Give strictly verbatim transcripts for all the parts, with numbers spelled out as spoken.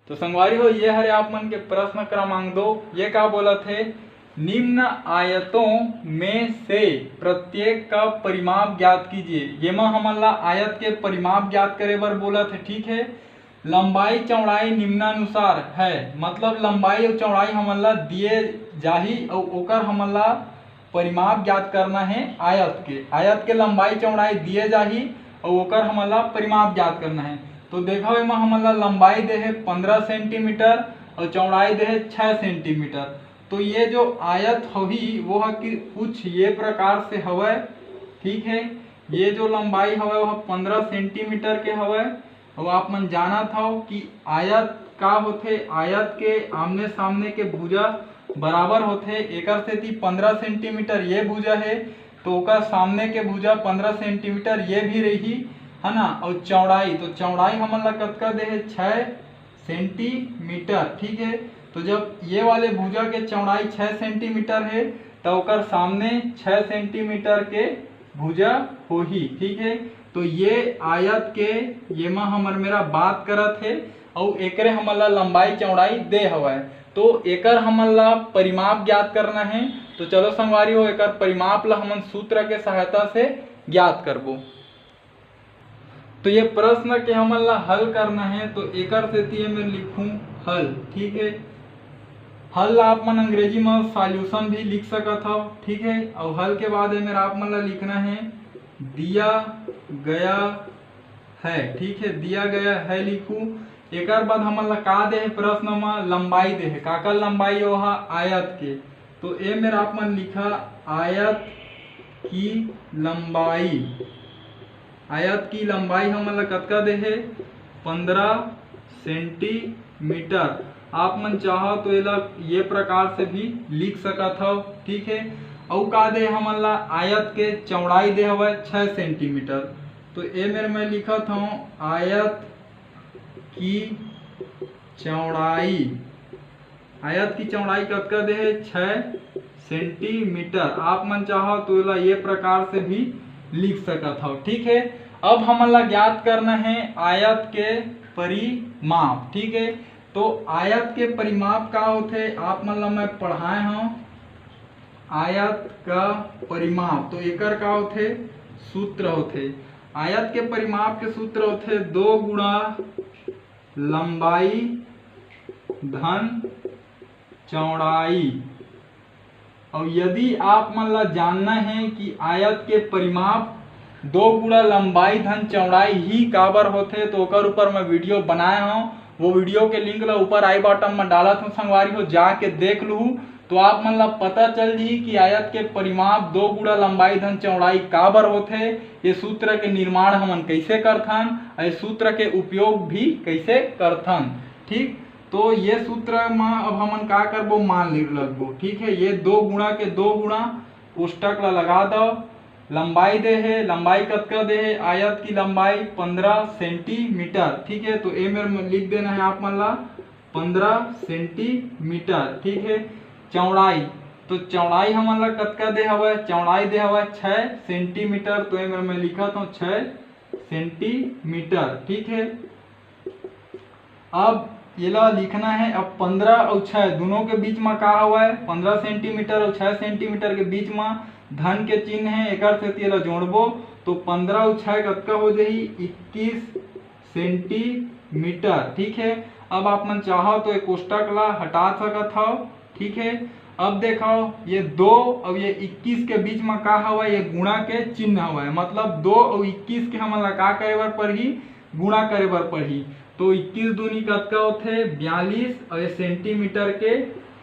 तो संगवारी हो, ये हरे आप मन के प्रश्न क्रमांक दो। ये का बोलत हे, निम्न आयतों में से प्रत्येक का परिमाप ज्ञात कीजिए। ये मा हमन ला आयत के परिमाप ज्ञात करे बर बोलत हे, ठीक है। लंबाई चौड़ाई निम्नानुसार है, मतलब लंबाई और चौड़ाई हमन ला दिए जाही और ओकर हमन ला परिमाप ज्ञात करना है आयत के। आयत के लंबाई चौड़ाई दिए जाही और ओकर हमन ला परिमाप ज्ञात करना है। तो देखो, एमा हमन ला लंबाई दे है पन्द्रह सेंटीमीटर और चौड़ाई दे है छः सेंटीमीटर। तो ये जो आयत होही वो ह कि कुछ ये प्रकार से हवय, ठीक है। ये जो लंबाई हवय वह पन्द्रह सेंटीमीटर के हवय। और आप मन जानत हव कि आयत का होथे, आयत के आमने सामने के भुजा बराबर होथे, एकर सेती पन्द्रह सेंटीमीटर ये भुजा है, तो ओकर सामने के भुजा पन्द्रह सेंटीमीटर ये भी रही, है ना। और चौड़ाई, तो चौड़ाई हमन ला कतका दे है, छः सेंटीमीटर, ठीक है। तो जब ये वाले भुजा के चौड़ाई छः सेंटीमीटर है, तो ओकर सामने छः सेंटीमीटर के भुजा होही, ठीक है। तो ये आयत के, ये मा हमर मेरा बात करत है, अउ एकरे हमन ला लंबाई चौड़ाई दे हवय। तो एकर हमन ला परिमाप ज्ञात करना है। तो चलो संगवारी हो, एकर परिमाप ला हमन सूत्र के सहायता से ज्ञात करबो। तो ये प्रश्न के हमन ला हल करना है, तो एकर सेती ये मैं लिखूं हल, ठीक है। हल ला आप मन अंग्रेजी में सॉल्यूशन भी लिख सकत हव, ठीक है। और हल के बाद ये मेरा आप मन ला लिखना है दिया गया है, ठीक है, दिया गया है लिखू। एकर बाद हमन ला का दे है प्रश्न में, लंबाई दे है। काकर लंबाई? ओहा आयत के। तो ए मेर आप मन लिखा आयत की लंबाई, आयत की लंबाई हमन ला कतका दे है? पन्द्रह सेंटीमीटर। आप मन चाहो तो एला ये प्रकार से भी लिख सकत हव, ठीक है। अउ का दे हमन ला आयत के चौड़ाई दे हवय छः सेंटीमीटर। तो ए मेर मैं लिखत हूँ आयत की चौड़ाई, आयत की चौड़ाई कतका दे है? छः सेंटीमीटर। आप मन चाहो तो एला ये प्रकार से भी लिख सकत हव, ठीक है। अब हमन ला ज्ञात करना है आयत के परिमाप, ठीक है। तो आयत के परिमाप का होथे, आप मन ला मैं पढ़ाए हूँ आयत का परिमाप। तो एकर का होथे? सूत्र होथे। आयत के परिमाप के सूत्र होथे दो गुणा लंबाई धन चौड़ाई। और यदि आप मन ला जानना है कि आयत के परिमाप दो गुणा लंबाई धन चौड़ाई ही काबर होथे, तो ओकर ऊपर मैं वीडियो बनाए हूँ। वो वीडियो के लिंक ला ऊपर आई बटन में डालत हूँ, संगवारी हो, जाके देख लू। तो आप मन ला पता चल जी कि आयत के परिमाप दो गुणा लंबाई धन चौड़ाई काबर होथे, ये सूत्र के निर्माण हमन कैसे करथन, ये सूत्र के उपयोग भी कैसे करथन, ठीक। तो ये सूत्र में अब हमन का करबो, मान ले लगबो, ठीक है। ये दो गुणा के दो गुणा कोष्टक ला लगा दो, लंबाई दे है, लंबाई कतका दे है? आयत की लंबाई पन्द्रह सेंटीमीटर, ठीक है। तो ए मेर लिख देना है आप मन ला पन्द्रह सेंटीमीटर, ठीक है। चौड़ाई, तो चौड़ाई हमन ला कतका दे हवय? चौड़ाई दे हवय छः सेंटीमीटर। तो ए मेर मैं लिखत हूँ छः सेंटीमीटर, ठीक है। अब एला लिखना है, अब पन्द्रह और छः दोनों के बीच में का हवय? पन्द्रह सेंटीमीटर और छः सेंटीमीटर के बीच में धन के चिन्ह है, एकर सेती एला जोड़बो तो पन्द्रह और छः कतका हो जाही? इक्कीस सेंटीमीटर, ठीक है। अब आप मन चाहो तो ये कोष्टक ला हटा सकत हव, ठीक है। अब देखो, ये दो और ये इक्कीस के बीच में का हवय? ये गुणा के चिन्ह हवय, मतलब दो और इक्कीस के हमन ला का करे बर पड़ही? गुणा करे बर पड़ही। तो इक्कीस दूनी कतका होथे? बयालीस, और ये सेंटीमीटर के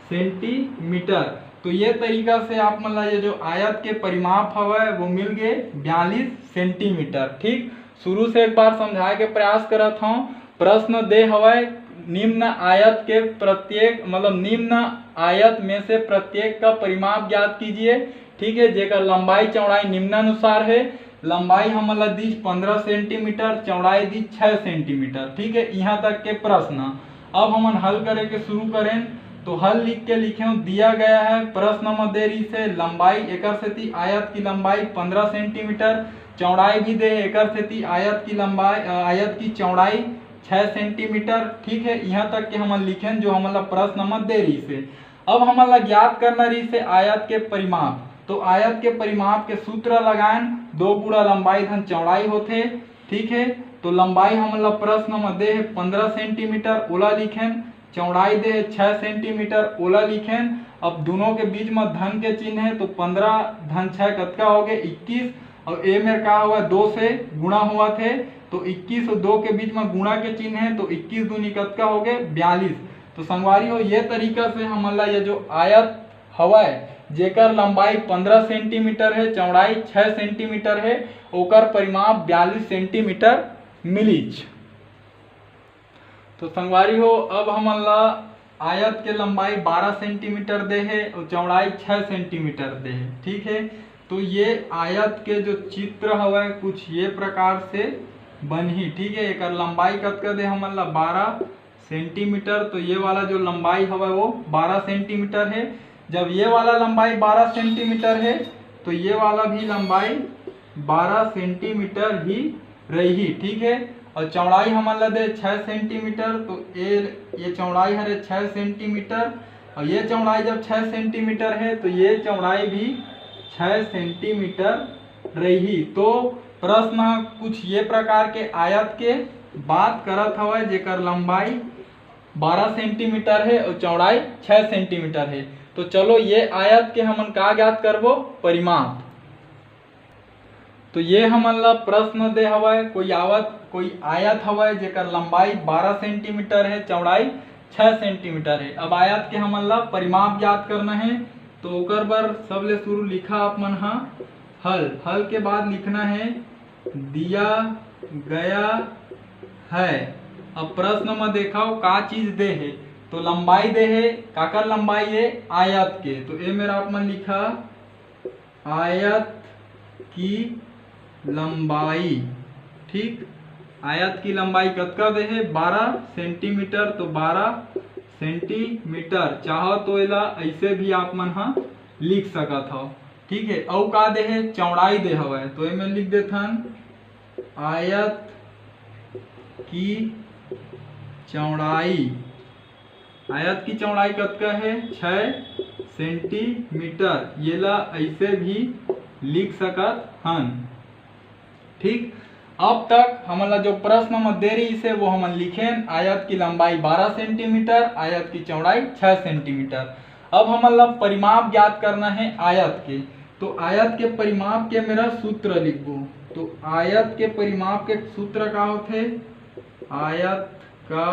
सेंटीमीटर। तो ये तरीका से आप मन ला ये जो आयत के परिमाप हवय वो मिल गए बयालीस सेंटीमीटर। ठीक, शुरू से एक बार समझाए के प्रयास करत हूँ। प्रश्न दे हवय, निम्न आयत के प्रत्येक, मतलब निम्न आयत में से प्रत्येक का परिमाप ज्ञात कीजिए। ठीक है, जेकर लंबाई चौड़ाई निम्नानुसार है। लंबाई हमन ला दीस पन्द्रह सेंटीमीटर, चौड़ाई दीस छः सेंटीमीटर। ठीक है, यहाँ तक के प्रश्न। अब हमन हल करे के शुरू करें, तो हल लिख के लिखे हूँ, दिया गया है प्रश्न में दे रही से लंबाई, एकर सेती आयत की लंबाई पन्द्रह सेंटीमीटर, चौड़ाई भी दे, एकर सेती आयत की लंबाई, अ, आयत की चौड़ाई छः सेंटीमीटर। ठीक है, यहाँ तक के हमन लिखेन जो हमन ला प्रश्न म दे रहिस हे। अब हमन ला ज्ञात करना रहिस हे आयत के परिमाप। तो आयत के परिमाप के सूत्र लगाएन, दो गुणा लंबाई धन चौड़ाई होथे। ठीक है, तो लंबाई हमन ला प्रश्न म दे हे पंद्रह सेंटीमीटर, ओला लिखेन। चौड़ाई दे हे छः सेंटीमीटर, ओला लिखेन। अब दोनों के बीच म धन के चिन्ह हे, तो पंद्रह धन छः कतका हो गे? इक्कीस। और ए मेर का हुआ, दो से गुणा हुआ थे, तो इक्कीस और दो के बीच में गुणा के चिन्ह है, तो इक्कीस दूनी कतका हो गए? बयालीस। तो संगवारी हो, ये तरीका से हमन ला ये जो आयत हवय, जेकर लंबाई पंद्रह सेंटीमीटर है, चौड़ाई छः सेंटीमीटर है, ओकर परिमाप बयालीस सेंटीमीटर मिलिच। तो संगवारी हो, अब हमन ला आयत के लंबाई बारह सेंटीमीटर दे हे और चौड़ाई छः सेंटीमीटर दे हे। ठीक है, तो ये आयत के जो चित्र हवय, कुछ ये प्रकार से बनही। ठीक है, एकर लंबाई कतका दे हमन ला? बारह सेंटीमीटर। तो ये वाला जो लंबाई हवय, वो बारह सेंटीमीटर है। जब ये वाला लंबाई बारह सेंटीमीटर है, तो ये वाला भी लंबाई बारह सेंटीमीटर ही रही। ठीक है, और चौड़ाई हमन ला दे छः सेंटीमीटर, तो ये ये चौड़ाई हरे छः सेंटीमीटर, और ये चौड़ाई जब छः सेंटीमीटर है, तो ये चौड़ाई भी छः सेंटीमीटर रही। तो प्रश्न कुछ ये प्रकार के आयत के बात करत हवय, जेकर लंबाई बारह सेंटीमीटर है और चौड़ाई छः सेंटीमीटर है। तो चलो, ये आयत के हमन का ज्ञात करबो? परिमाप। तो ये हमन ला प्रश्न दे हवय, कोई आवत कोई आयत हवय, जेकर लंबाई बारह सेंटीमीटर है, चौड़ाई छः सेंटीमीटर है। अब आयत के हमन ला परिमाप ज्ञात करना है। तो ओकर बर सबले शुरू लिखा आप मन हा हल। हल के बाद लिखना है दिया गया है। अब प्रश्न में देखो का चीज दे है, तो लंबाई दे है। काकर लंबाई है? आयत के। तो ए मेर आप मन लिखा आयत की लंबाई। ठीक, आयत की लंबाई कतका दे है? बारह सेंटीमीटर। तो बारह सेंटीमीटर, चाहो तो एला ऐसे भी आप मन हा लिख सकत हो। ठीक है, अउ का दे है? चौड़ाई दे हवय, तो एमे लिख देथन आयत की चौड़ाई। आयत की चौड़ाई कतका है? छः सेंटीमीटर। ये ला ऐसे भी लिख सकत हन। ठीक, अब तक हमन ला जो प्रश्न म दे रहिस हे, वो हमन लिखेन, आयत की लंबाई बारह सेंटीमीटर, आयत की चौड़ाई छः सेंटीमीटर। अब हमन ला परिमाप ज्ञात करना है आयत के। तो आयत के परिमाप के मेर सूत्र लिखबो। तो आयत के परिमाप के सूत्र का होथे? आयत का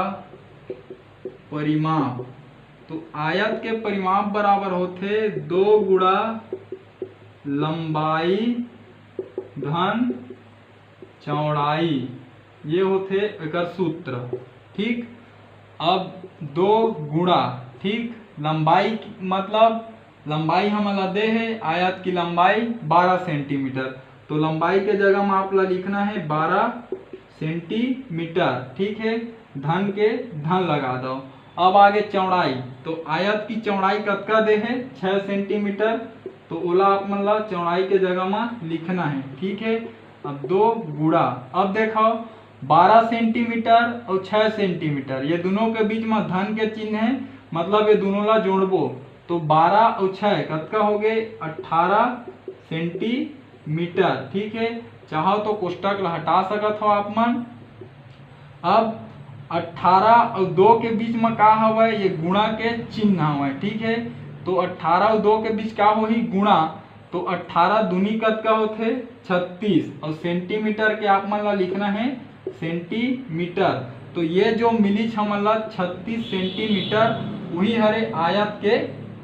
परिमाप। तो आयत के परिमाप बराबर होथे दो गुणा लंबाई धन चौड़ाई, ये होथे एकर सूत्र। ठीक, अब दो गुणा, ठीक, लंबाई मतलब लंबाई हमन ला दे है आयत की लंबाई बारह सेंटीमीटर, तो लंबाई के जगह में आप ला लिखना है बारह सेंटीमीटर। ठीक है, धन के धन लगा दो। अब आगे चौड़ाई, तो आयत की चौड़ाई कतका दे है? छः सेंटीमीटर। तो ओला आप मन ला चौड़ाई के जगह में लिखना है। ठीक है, अब दो गुणा, अब देखो बारह सेंटीमीटर और छः सेंटीमीटर, ये दोनों के बीच में धन के चिन्ह है, मतलब ये दोनों ला जोड़बो तो बारह और छः कतका हो गए? अट्ठारह सेंटीमीटर। ठीक है, चाहो तो कोष्टक ला हटा सकत हो आप मन। अब अट्ठारह और दो के बीच में का हवय? ये गुणा के चिन्ह हवय। ठीक है, तो अट्ठारह और दो के बीच का होही? गुणा। तो अट्ठारह दूनी कतका होथे? छत्तीस। और सेंटीमीटर के आप मन ला लिखना है सेंटीमीटर। तो ये जो मिलिच हमन ला छत्तीस सेंटीमीटर, वही हरे आयत के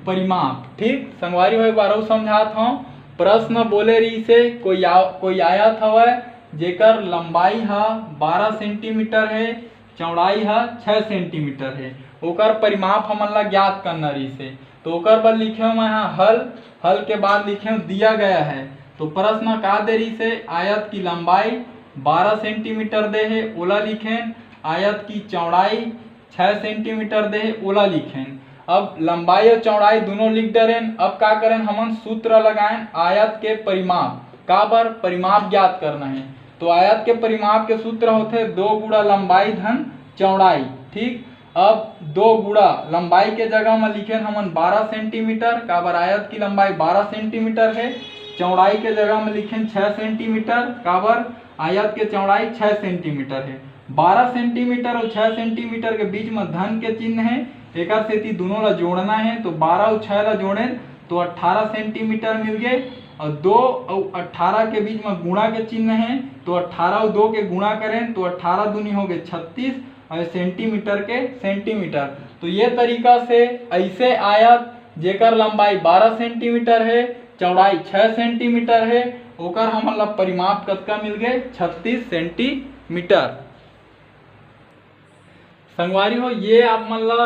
परिमाप। ठीक, संगवारी हो, एक बार अउ समझात हूँ। प्रश्न बोले रहिस हे, कोई आ, कोई आयत हवय जेकर लंबाई ह बारह सेंटीमीटर है, चौड़ाई ह छः सेंटीमीटर है, ओकर परिमाप हमन ला ज्ञात करना रहिस हे। तो ओकर बर लिखे मैं ह हल, हल के बाद लिखे दिया गया है। तो प्रश्न का दे रहिस हे? आयत की लंबाई बारह सेंटीमीटर दे हे, ओला लिखेन। आयत की चौड़ाई छः सेंटीमीटर दे हे, ओला लिखेन। अब लंबाई और चौड़ाई दोनों लिख डरेन। अब का करेन? हमन सूत्र लगाएन आयत के परिमाप। काबर? परिमाप ज्ञात करना है। तो आयत के परिमाप के सूत्र होथे दो गुणा लंबाई धन चौड़ाई, ठीक। अब दो गुड़ा लंबाई के जगह में लिखेन हमन बारह सेंटीमीटर, काबर आयत की लंबाई बारह सेंटीमीटर है। चौड़ाई के जगह में लिखेन छः सेंटीमीटर, काबर आयत के चौड़ाई छः सेंटीमीटर है। बारह सेंटीमीटर और छः सेंटीमीटर के बीच में धन के चिन्ह है, एकर सेती दोनों ला जोड़ना है, तो बारह और छः ला जोड़ेन तो अट्ठारह सेंटीमीटर मिल गए, और दो और अट्ठारह के बीच में गुणा के चिन्ह है, तो अट्ठारह और दो के गुणा करें तो अट्ठारह दूनी हो गए छत्तीस, और सेंटीमीटर के सेंटीमीटर। तो ये तरीका से ऐसे आयत जेकर लंबाई बारह सेंटीमीटर है, चौड़ाई छः सेंटीमीटर है, ओकर हमन ला परिमाप कतका मिल गए? छत्तीस सेंटीमीटर। संगवारी हो, ये आप मन ला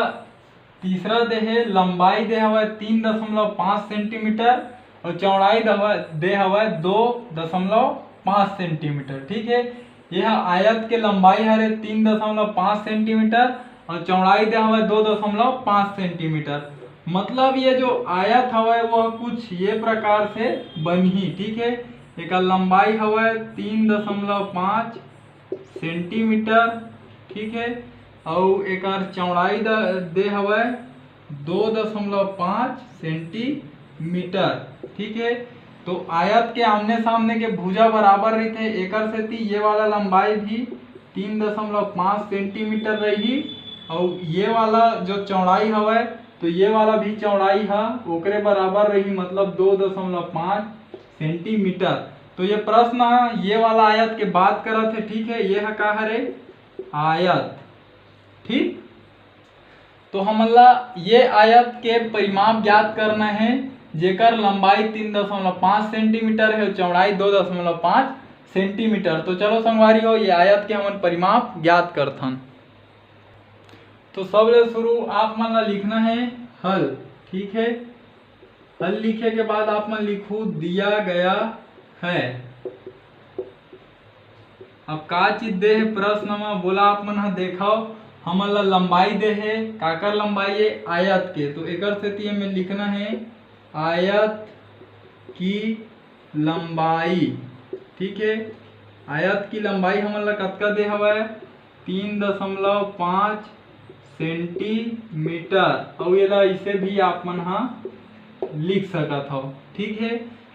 तीसरा दे हे, लंबाई दे हवय तीन दशमलव पाँच सेंटीमीटर और चौड़ाई दे हवय, दे हवय दो दशमलव पाँच सेंटीमीटर। ठीक है, यह आयत के लंबाई हरे तीन दशमलव पाँच सेंटीमीटर और चौड़ाई दे हवय दो दशमलव पाँच सेंटीमीटर। मतलब ये जो आयत हवय वो कुछ ये प्रकार से बनही। ठीक है, एक लंबाई हवय तीन दशमलव पाँच सेंटीमीटर, ठीक है, अउ एकर चौड़ाई द-, दे हवय दो दशमलव पाँच सेंटीमीटर, ठीक है। तो आयत के आमने सामने के भुजा बराबर रहिथे, एकर सेती ये वाला लंबाई भी तीन दशमलव पाँच सेंटीमीटर रही, अउ ये वाला जो चौड़ाई हवय तो ये वाला भी चौड़ाई ह ओकरे बराबर रही, मतलब दो दशमलव पाँच सेंटीमीटर। तो ये प्रश्न ह, ये वाला आयत के बात करत हे, ठीक है, ये ह का हरे? आयत। ठीक, तो हमन ला ये आयत के परिमाप ज्ञात करना है, जेकर लंबाई तीन दशमलव पाँच सेंटीमीटर है, चौड़ाई दो दशमलव पाँच सेंटीमीटर। तो चलो संगवारी हो, ये आयत के हमन परिमाप ज्ञात करथन। तो सबले शुरू आप मन ला लिखना है हल। ठीक है, हल लिखे के बाद आप मन लिखू दिया गया है। अब का चीज दे हे प्रश्न म, बोला आप मन ह देखव, हमन ला लंबाई दे हे, काकर लंबाई है? आयत के। तो एकर सेती एमे लिखना है आयत की लंबाई। ठीक है, आयत की लंबाई हमन ला कतका दे हवय? तीन दशमलव पाँच सेंटीमीटर। अउ एला ऐसे भी आप मन ह लिख सकत हव। ठीक है,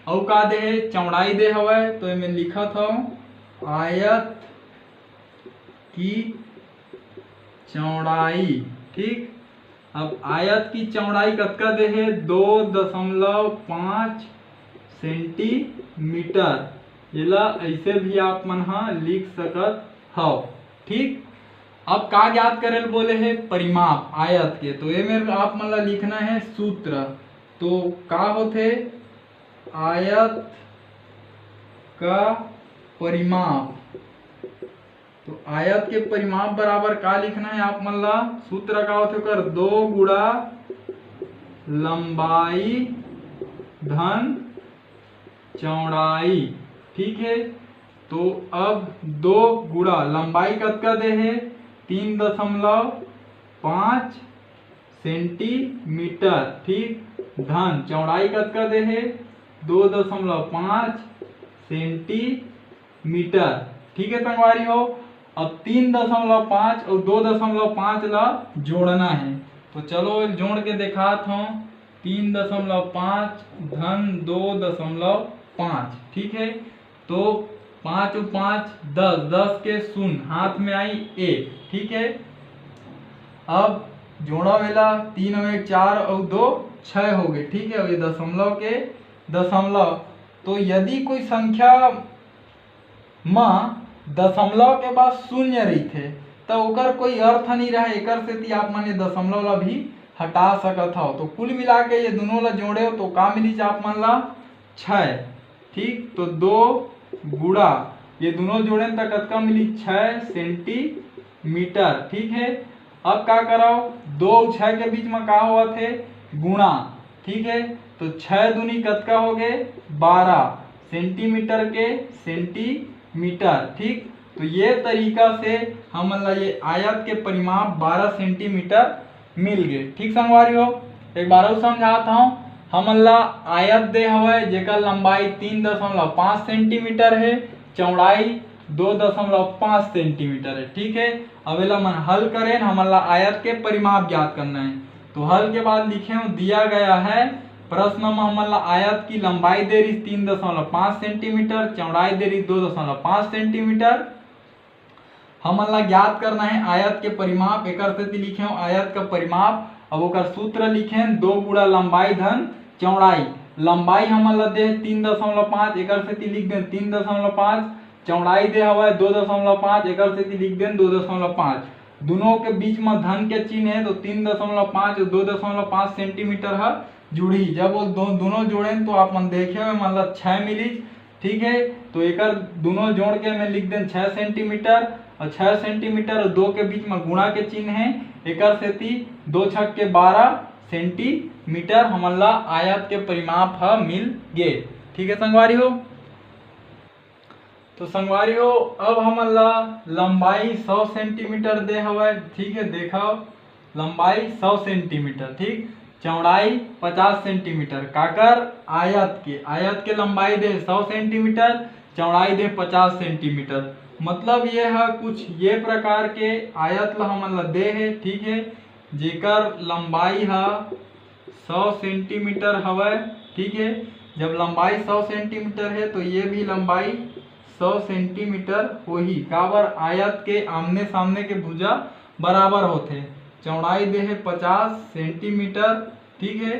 अउ का दे हे? चौड़ाई दे हवय, तो एमे लिखत हव आयत की चौड़ाई। ठीक, अब आयत की चौड़ाई कतका दे हे? दो दशमलव पाँच सेंटीमीटर। एला ऐसे भी आप मन ह लिख सकत हव। ठीक, अब का ज्ञात करे ल बोले हे? परिमाप आयत के। तो एमे आप मन ला लिखना है सूत्र। तो का होथे? आयत का परिमाप। तो आयत के परिमाप बराबर का लिखना है आप मन ला? सूत्र का होथे ओकर? दो गुणा लंबाई धन चौड़ाई। ठीक है, तो अब दो गुणा लंबाई कतका दे हे? तीन दशमलव पाँच सेंटीमीटर। ठीक, धन चौड़ाई कतका दे हे? दो दशमलव पाँच सेंटीमीटर। ठीक है संगवारी हो, अब तीन दशमलव पाँच और दो दशमलव पाँच ला जोड़ना है। तो चलो जोड़ के देखात हूँ, तीन दशमलव पाँच धन दो दशमलव पाँच। ठीक है, तो पाँच और पाँच दस, दस के शून्य हाथ में आई एक। ठीक है, अब जोड़ा वेला, तीन और एक चार और दो छः हो गए। ठीक है, ये दशमलव के दशमलव। तो यदि कोई संख्या म दशमलव के बाद शून्य रहिथे, त ओकर कोई अर्थ नइ रहे। एकर सेती आप मन ये दशमलव ला भी हटा सकत हव। तो कुल मिला के ये दोनों ला जोड़े तो का मिलिस आप मन ला? छः। ठीक, तो दो गुणा ये दोनों जोड़ेन त कतका मिली? छः सेंटीमीटर। ठीक है, अब का करव, दो अउ छः के बीच में का होवत हे? गुणा। ठीक है, तो छः दूनी कतका हो गए? बारह सेंटीमीटर के सेंटीमीटर। ठीक, तो ये तरीका से हमन ला ये आयत के परिमाप बारह सेंटीमीटर मिल गए। ठीक संगवारी हो, एक बार अउ समझात हूँ। हमन ला आयत दे हवय जेकर लंबाई तीन दशमलव पाँच सेंटीमीटर है, चौड़ाई दो दशमलव पाँच सेंटीमीटर है। ठीक है, अब एला हमन हल करेन, हमन ला आयत के परिमाप ज्ञात करना है। तो हल के बाद लिखे हूँ, दिया गया है प्रश्न में हमन ला आयत की लंबाई दे रही तीन दशमलव पाँच सेंटीमीटर, चौड़ाई दे रही दो दशमलव पाँच सेंटीमीटर। हमन ला ज्ञात करना है आयत के परिमाप। एकर सेती लिखे हूँ आयत का परिमाप। अब ओकर सूत्र लिखे, दो गुणा लंबाई धन चौड़ाई। लंबाई हमन ला दे तीन दशमलव पाँच, एकर सेती लिख दें तीन दशमलव पाँच। चौड़ाई दे हवय दो दशमलव पाँच, एकर सेती लिख दें दो दशमलव पाँच। दोनों के बीच में धन के चिन्ह है, तो तीन दशमलव पाँच और दो दशमलव पाँच सेंटीमीटर ह जुड़ही। जब वो दो, दोनों जोड़ेन तो आप मन देखे हुए मन ला छः मिलिस। ठीक है, तो एकर दोनों जोड़ के मैं लिख दें छः सेंटीमीटर, और छः सेंटीमीटर और दो के बीच में गुणा के चिन्ह है, एकर सेती दो छक के बारह सेंटीमीटर हमन ला आयत के परिमाप ह मिल गे। ठीक है संगवारी हो, तो संगवारी हो, अब हमन ला लंबाई सौ सेंटीमीटर दे हवय। ठीक है, देखो, लंबाई सौ सेंटीमीटर, ठीक, चौड़ाई पचास सेंटीमीटर। काकर? आयत के। आयत के लंबाई दे सौ सेंटीमीटर, चौड़ाई दे पचास सेंटीमीटर। मतलब ये है, कुछ ये प्रकार के आयत ला हमन ला दे है। ठीक है, जेकर लंबाई है सौ सेंटीमीटर हवय। ठीक है, जब लंबाई सौ सेंटीमीटर है तो ये भी लंबाई सौ सेंटीमीटर होही। काबर? आयत के आमने सामने के भुजा बराबर होथे। चौड़ाई दे है पचास सेंटीमीटर। ठीक है,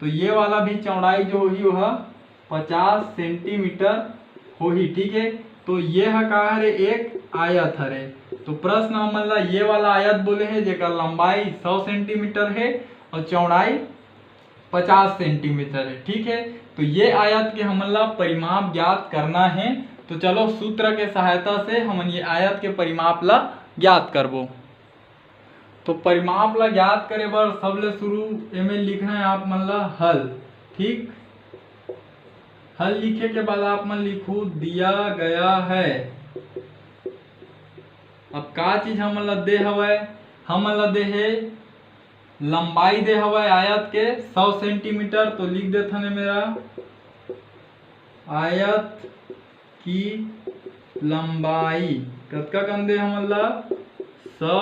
तो ये वाला भी चौड़ाई जो होही वह पचास सेंटीमीटर होही। ठीक है, तो ये ह का हरे? एक आयत हरे। तो प्रश्न हमन ला ये वाला आयत बोले है जेकर लंबाई सौ सेंटीमीटर है और चौड़ाई पचास सेंटीमीटर है। ठीक है, तो ये आयत के हमन ला परिमाप ज्ञात करना है। तो चलो सूत्र के सहायता से हमन ये आयत के परिमाप ला ज्ञात करबो। तो परिमाप ला ज्ञात करे बर सबले शुरू एमे लिखना है आप मन ला हल। ठीक, हल लिखे के बाद आप मन लिखू दिया गया है। अब का चीज हमन ला दे हवय? हमन ला दे है लंबाई दे हवय आयत के सौ सेंटीमीटर, तो लिख देथन मेरा आयत की लंबाई कतका कन दे हमन ला? सौ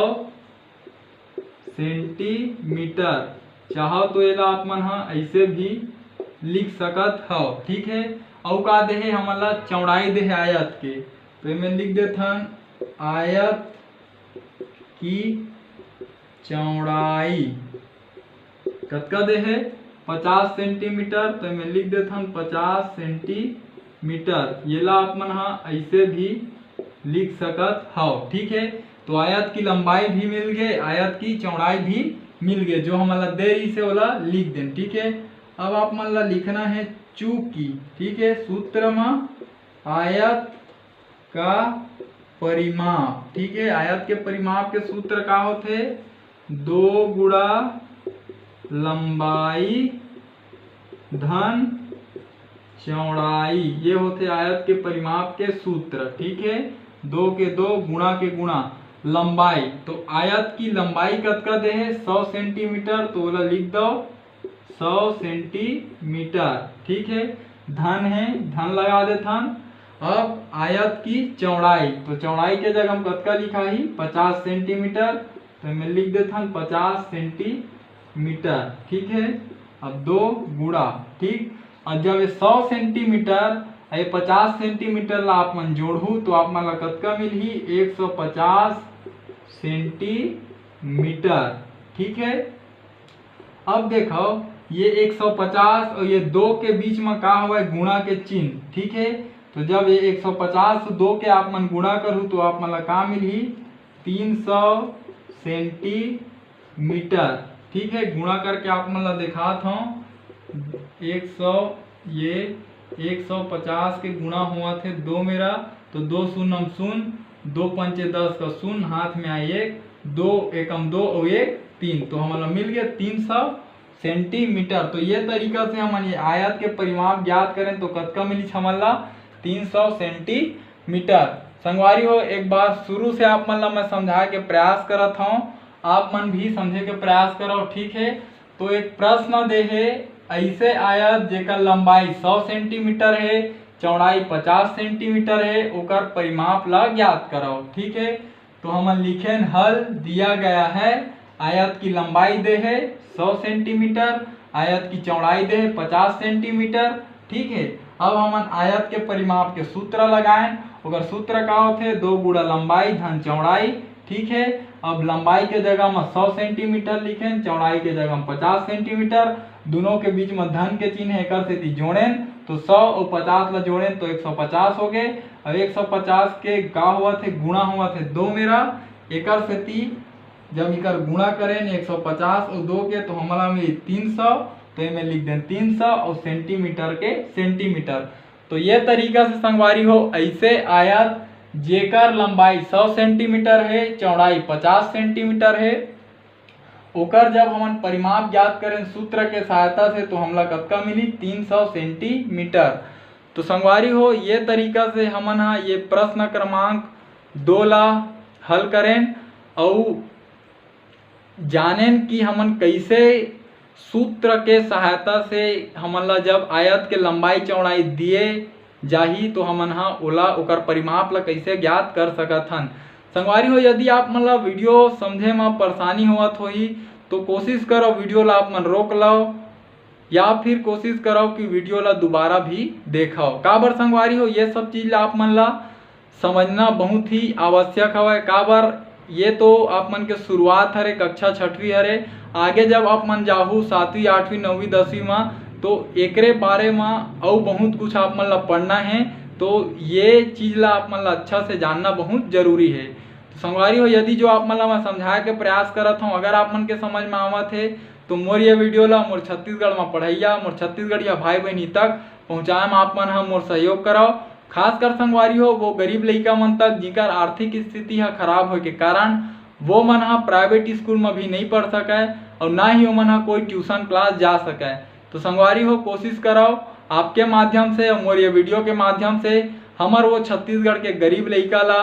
सेंटीमीटर। चाहो तो एला आप मन ह ऐसे भी लिख सकत हव। ठीक है, अउ का दे हे हमन ला? चौड़ाई दे हे आयत के, तो एमे लिख देथन आयत की चौड़ाई कतका दे हे? पचास सेंटीमीटर, तो एमे लिख देथन पचास सेंटीमीटर। येला आप मन ह ऐसे भी लिख सकत हव। ठीक है, तो आयत की लंबाई भी मिल गे, आयत की चौड़ाई भी मिल गे, जो हमन ला दे रहिस हे ओला लिख देन। ठीक है, अब आप मन ला लिखना है चूंकि। ठीक है, सूत्र म आयत का परिमाप। ठीक है, आयत के परिमाप के सूत्र का होथे? दो गुणा लंबाई धन चौड़ाई, ये होथे आयत के परिमाप के सूत्र। ठीक है, दो के दो गुणा के गुणा लंबाई, तो आयत की लंबाई कतका दे हे? सौ सेंटीमीटर, तो ओला लिख दो सौ सेंटीमीटर। ठीक है, धन है, धन लगा देथन। अब आयत की चौड़ाई, तो चौड़ाई के जगह हम कतका लिखाही? पचास सेंटीमीटर, तो मैं लिख देथन पचास सेंटीमीटर। ठीक है, अब दो गुणा, ठीक, और जब ये सौ सेंटीमीटर और ये पचास सेंटीमीटर ला आप मन जोड़हू तो आप मन ला कतका मिलही? एक सौ पचास सेंटीमीटर। ठीक है, अब देखो, ये एक सौ पचास और ये दो के बीच में का हवय? गुणा के चिन्ह। ठीक है, तो जब ये एक सौ पचास दो के आप मन गुणा करहू तो आप मन ला का मिलही? तीन सौ सेंटीमीटर। ठीक है, गुणा करके आप मन ला देखात हूँ, एक सौ, ये एक सौ पचास के गुणा होवत हे दो मेरा, तो दो शून्य शून्य, दो पंचे दस का शून्य, हाथ में आए एक, दो एकम दो और एक तीन, तो हमन ला मिल गया तीन सौ सेंटीमीटर। तो ये तरीका से हमन ये आयत के परिमाप ज्ञात करें तो कतका मिलिस हमन ला? तीन सौ सेंटीमीटर। संगवारी हो, एक बार शुरू से आप मन ला मैं समझाए के प्रयास करत हूँ, आप मन भी समझे के प्रयास करो। ठीक है, तो एक प्रश्न दे हे, ऐसे आयत जेकर लंबाई सौ सेंटीमीटर है, चौड़ाई पचास सेंटीमीटर है, ओकर परिमाप ला ज्ञात करो। ठीक है, तो हमन लिखेन, हल दिया गया है, आयत की लंबाई दे है सौ सेंटीमीटर, आयत की चौड़ाई दे है पचास सेंटीमीटर। ठीक है, अब हमन आयत के परिमाप के सूत्र लगाएन। ओकर सूत्र का होथे? दो गुणा लंबाई धन चौड़ाई। ठीक है, अब लंबाई के जगह में सौ सेंटीमीटर लिखेन, चौड़ाई के जगह में पचास सेंटीमीटर, दोनों के बीच में धन के चिन्ह, एकर सेती जोड़ेन तो सौ और पचास ला जोड़ेन तो एक सौ पचास हो गए। अब एक सौ पचास के का होवत हे? गुणा होवत हे दो मेरा, एकर सेती जब इकर गुणा करेन एक सौ पचास और दो के, तो हमला मिली तीन सौ, तो एमे लिख देन तीन सौ और सेंटीमीटर के सेंटीमीटर। तो ये तरीका से संगवारी हो, ऐसे आयत जेकर लंबाई सौ सेंटीमीटर है, चौड़ाई पचास सेंटीमीटर है, ओकर जब हमन परिमाप ज्ञात करें सूत्र के सहायता से, तो हमला कतका मिली? तीन सौ सेंटीमीटर। तो संगवारी हो, ये तरीका से हमन हा ये प्रश्न क्रमांक दो ला हल करें अउ जानेन कि हमन कैसे सूत्र के सहायता से हमन ला जब आयत के लंबाई चौड़ाई दिए जाही, तो हमन हा ओला, ओकर परिमाप ला कैसे ज्ञात कर सकत हन। संगवारी हो, यदि आप मन ला वीडियो समझे म परेशानी होवत होही, तो कोशिश करो वीडियो ला आप मन रोक लो, या फिर कोशिश करो कि वीडियो ला दोबारा भी देखो। काबर संगवारी हो, ये सब चीज ला आप मन ला समझना बहुत ही आवश्यक हवय। काबर, ये तो आप मन के शुरुआत हरे, कक्षा छठवीं हरे। आगे जब आप मन जाहू सातवीं, आठवीं, नौवीं, दसवीं मा, तो एकरे बारे मा अउ बहुत कुछ आप मन ला पढ़ना है। तो ये चीज ला आप मन ला अच्छा से जानना बहुत जरूरी है। तो संगवारी हो, यदि जो आप मन ला मैं समझाए के प्रयास करत हूँ, अगर आप मन के समझ में आवत है, तो मोर ये वीडियो ला मोर छत्तीसगढ़ मा पढ़ैया, मोर छत्तीसगढ़िया भाई बहनी तक पहुँचाए में आप मन ह मोर सहयोग करव। खासकर संगवारी हो, वो गरीब लइका मन तक, जिकर आर्थिक स्थिति ह खराब होए के कारण वो मन ह प्राइवेट स्कूल म भी नहीं पढ़ सकय और ना ही ओमन ह कोई ट्यूशन क्लास जा सकय। तो संगवारी हो, कोशिश करव आपके माध्यम से और मोर ये वीडियो के माध्यम से हमर वो छत्तीसगढ़ के गरीब लइका ला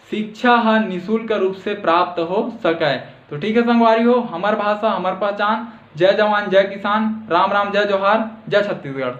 शिक्षा ह निशुल्क रूप से प्राप्त हो सकय। तो ठीक है संगवारी हो, हमर भाषा, हमर पहचान। जय जवान, जय किसान, राम राम, जय जोहार, जय छत्तीसगढ़।